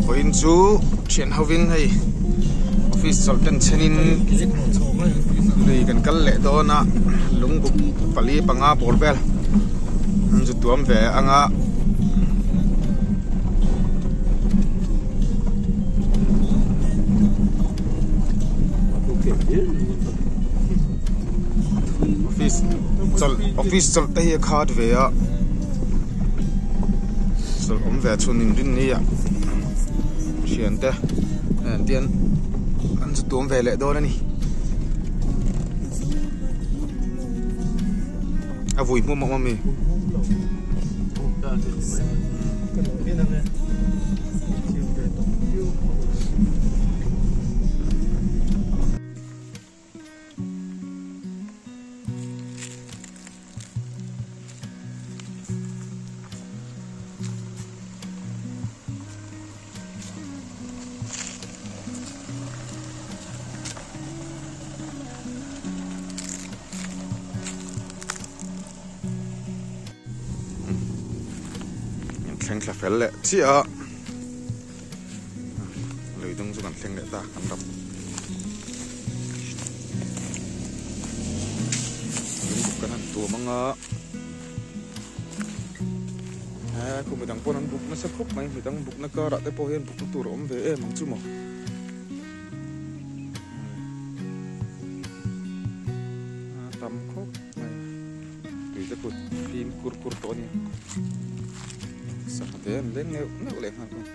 Vawiin chu thian hovin hei office chawlh ten chenin lui kan kal leh dawn a lungbuk pali panga bawr vel an zu tuam ve ang a. Office chawlh office chawlh te hi a khat ve a chawlh awm ve chhun in rin ni ah thian te nen te hian an zu tuam ve leh dawn a ni a vui hmawm a awm ami. Thleng thla fel leh chiah a lui dung chu kan thleng leh ta kan ram lung kan han tuam ang a he khu midang pawn an buk nasa khawp mai midang bukna karah te pawh hian bukna tur a awm ve em ang chu maw. Tam khawp mai tui te kut fim kur kur tawh a ni sangha te an leng neuh neuh leh nghal bawk.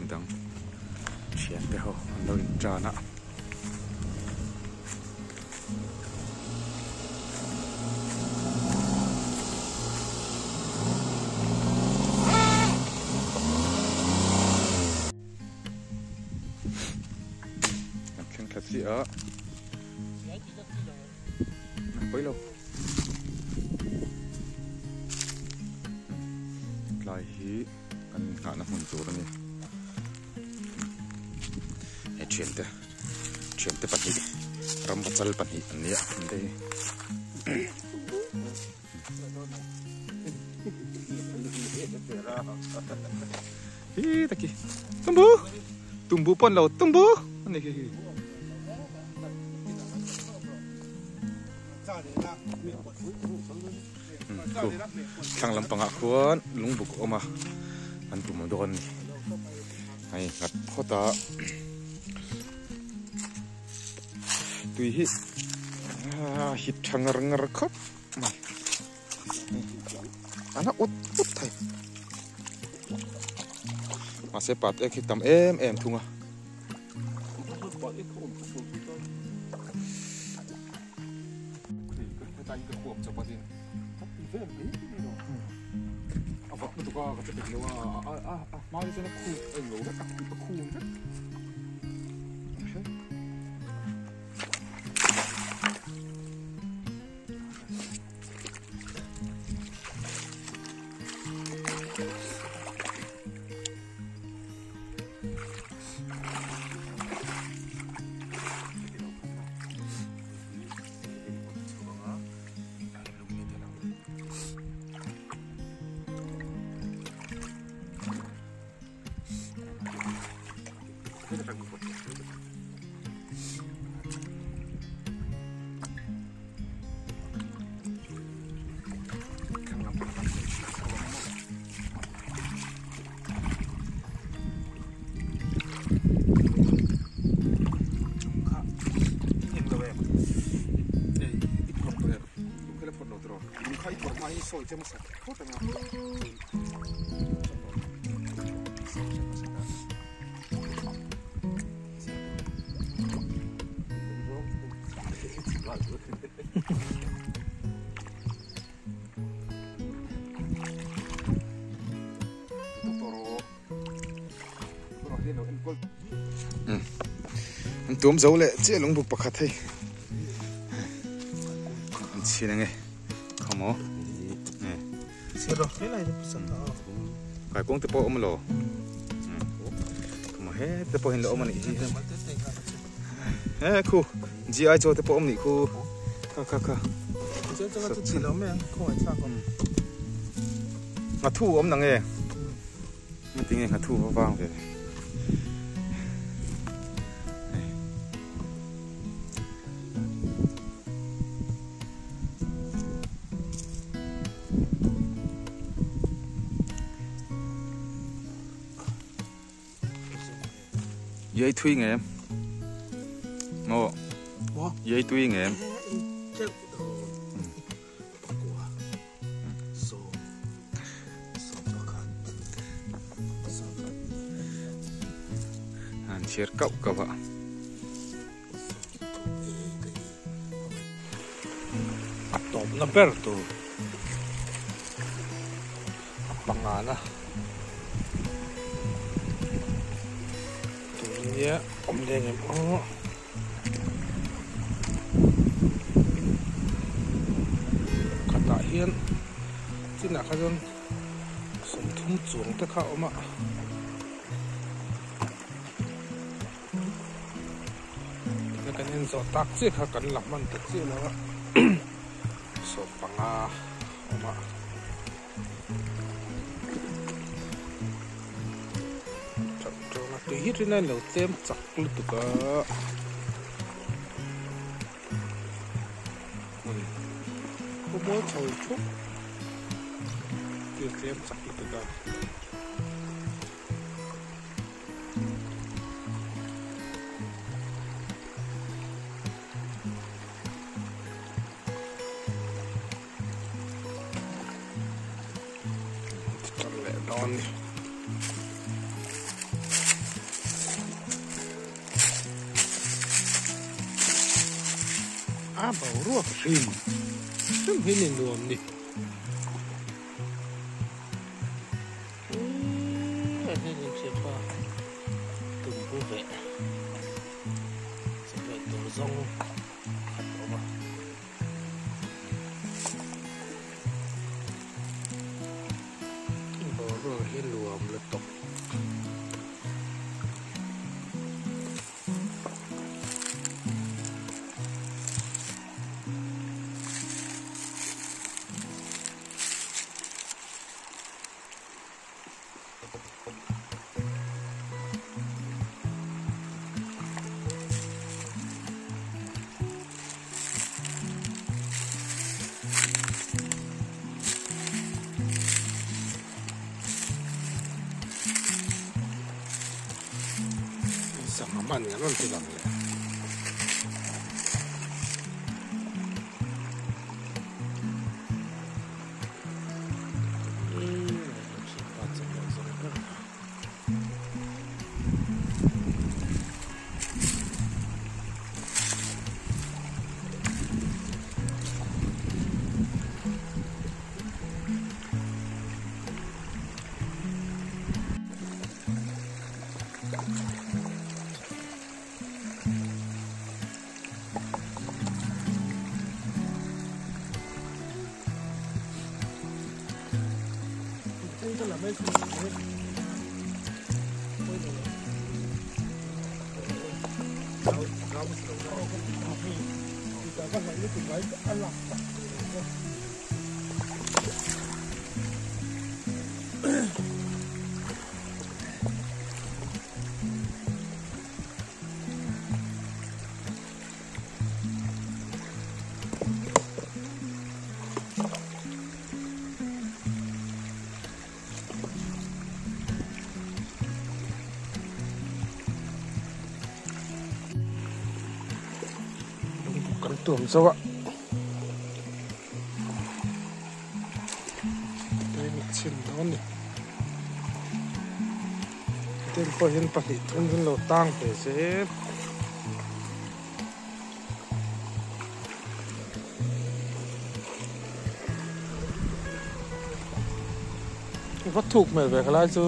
Midang thian te ho an lo in tan a. Kan thleng thla chiah a. Pawi lo. Tlai hi kan nghahna hmun tur a ni. Hei thiante thiante pahnih ramvachal pahnih an nia an te hi. Hi taki tumbu tumbu pawn lo tumbu ani khi hi. Thlang lampangah khuan lungbuk a awm a an tum dawn a ni hei nghat phawt a tui hi a hit tha ngar ngar khawp mai a na ut ut thei mahse pat ek hi tam em em thung a. An tuam zo leh chiah lungbuk pakhat hei an chhin ange khawmaw kaikuang te pawh a awm lo khawmaw hete pawh hian lo awm a nih hi he khu GI chaw te pawh awm nih khu kha kha kha. Nghathu awm na nge? Ngatinge nghathu va vang ve. Yei thui nge em? Maw? Yei tui nge em? An chhiar kauh kauh a. A tawpna ber tur a pangana tur nia awm leng em aw. Khatah hian chinah kha chuan sawmthum chuang te kha a awm a. Tina kan en zawh tak chiah kha kan la hman ta chiah lo a 15 awm a. Ṭauh ṭawng a tui hi rin a lo tlem chak lutuk a. Khawmual chho thup tui a tlem chak lutuk a. A boruak hrim hrim hi ni nuam ni. Boruak hi nuam lutuk. Sangha man an rawn ti lang leh. Kan tuam zo a chhin dawn ni ten pawh hian pahnih thum in lo tang ve zel. Va thuk hmel ve khalai chu.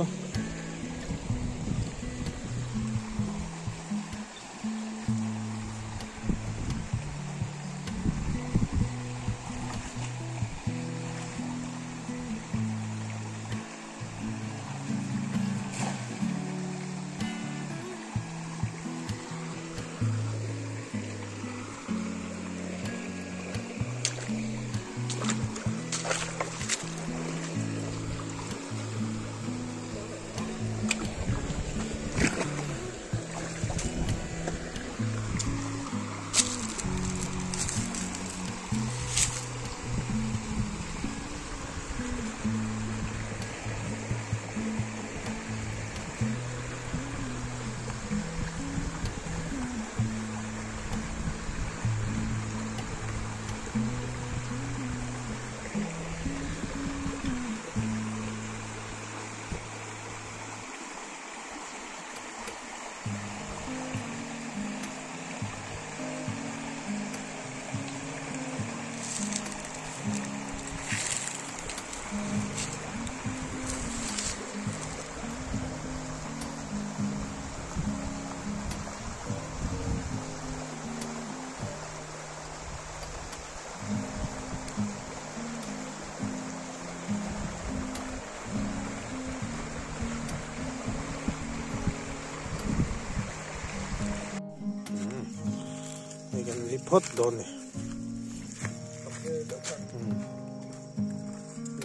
Ei phawt dawn ni.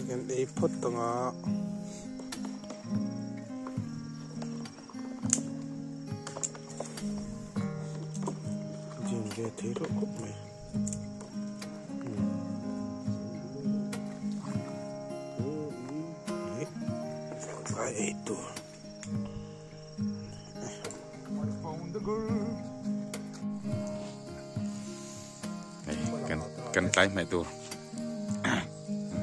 Kan ei phawt anga. Jin ve thei reuh khawp mai. Tlai ei tur. Kan tlai hmeh tur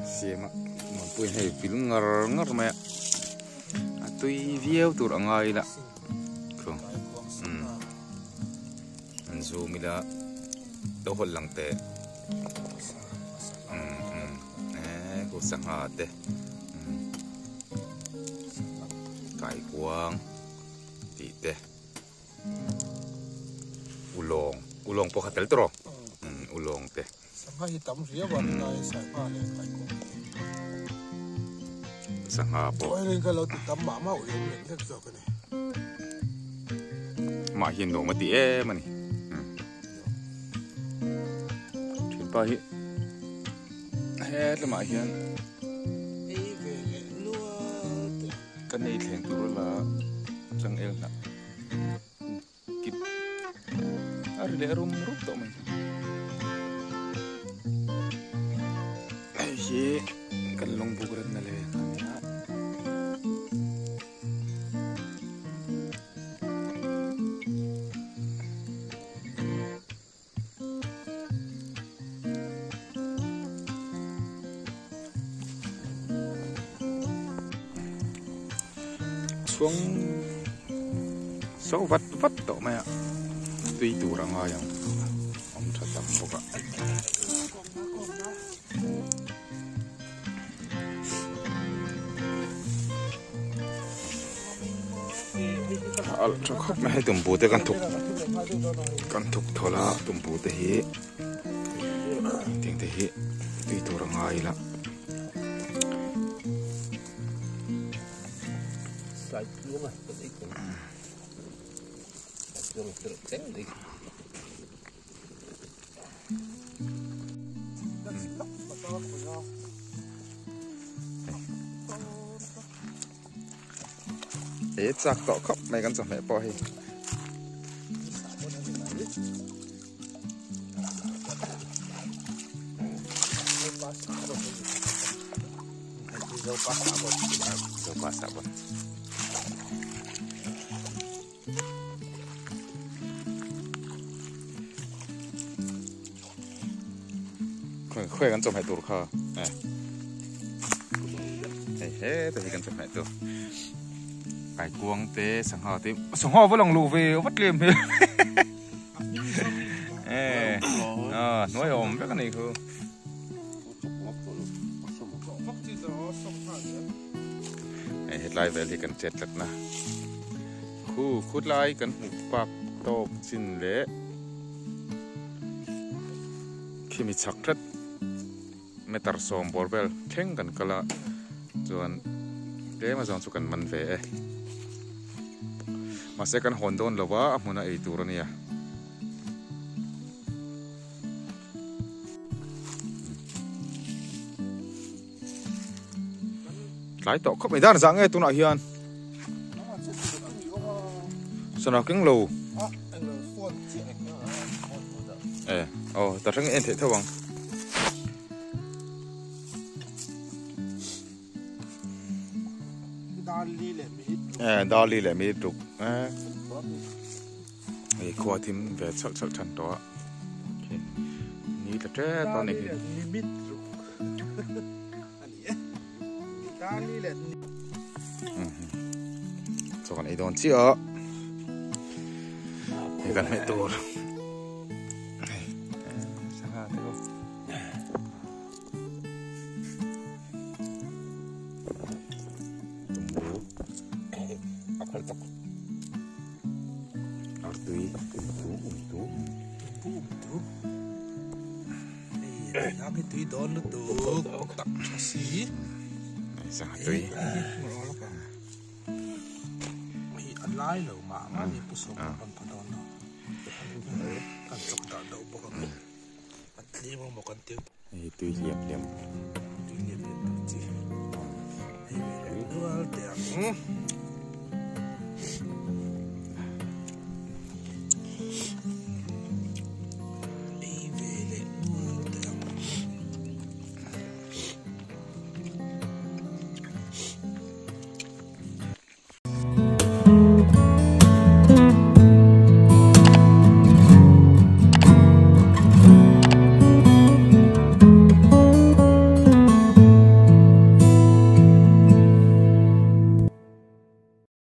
siam a Muanpui hei vil ngar ngar mai a a tui viau tur a ngai ila khu umm an zoom ila lo hawlh lang teh umm umm eh khu sangha te. Kaikuang tih te ulawng ulawng pawh kha tel tawh rawh ulawng te sangha hi tam riau a tunah hian sangha leh kaikuang sangha pawh eng eng kha lo ti tam mah mah ui awm lek lek zawk a ni mah hian nuam a ti em a ni thianpa hi He lamah hian kan ei thleng tur la changel hnah kip a ri leh rum rup tawh mai hei hi kan lawng buk remna leh a nia. Chhuang so vat vat tawh mai a tui tur a ngai ang awm tha tam bawk a. A alh tha khawp mai hei tumbu te kan thuk kan thuk thawl a tumbu te hi tiang te hi tui tur a ngai ila. He chak tawh khawp mai kan chawhmeh pawh hei. Zopa sahbawn. Khawi kan chawhmeh tur kha hei he te hi kan chawhmeh tur kaikuang te sangha te sangha va lang lo ve va tlem hmel a hnuai a awm vek a ni khu hei hetlai vel hi kan chet tlatna khu khutlai kan hmuh pak tawk chin leh Khimi chhak hret meter sawm bawr vel thleng kan kal a chuan tlem azawng chu kan man ve e mahse kan hawn dawn lo va a hmun a ei tur a nia. Tlai tawh khawp mai dan zah nge tunah hian sana keng lo e oh ta thleng en theih tho ang e dali leh mi tuk e hei khua thim ve chhalh chhalh than tawh a ni tla tep a ni hi. Chaw kan ei dawn chiah a hei kan hmeh tur hei sangha te pawh tumbu a khalh tawk artui tumbu umtu umtu. Hei hang hi tui dawn lutuk tak tha si. Sangha tui. Hei a lai lo mah mah ni pu sawm kan pha dawn lo. Kan chawk darh deuh bawk ang. tlem emaw kan ti Hei tui hliam hliam. Tui hliam hliam tak chi. Hei ve leh nual teh ang.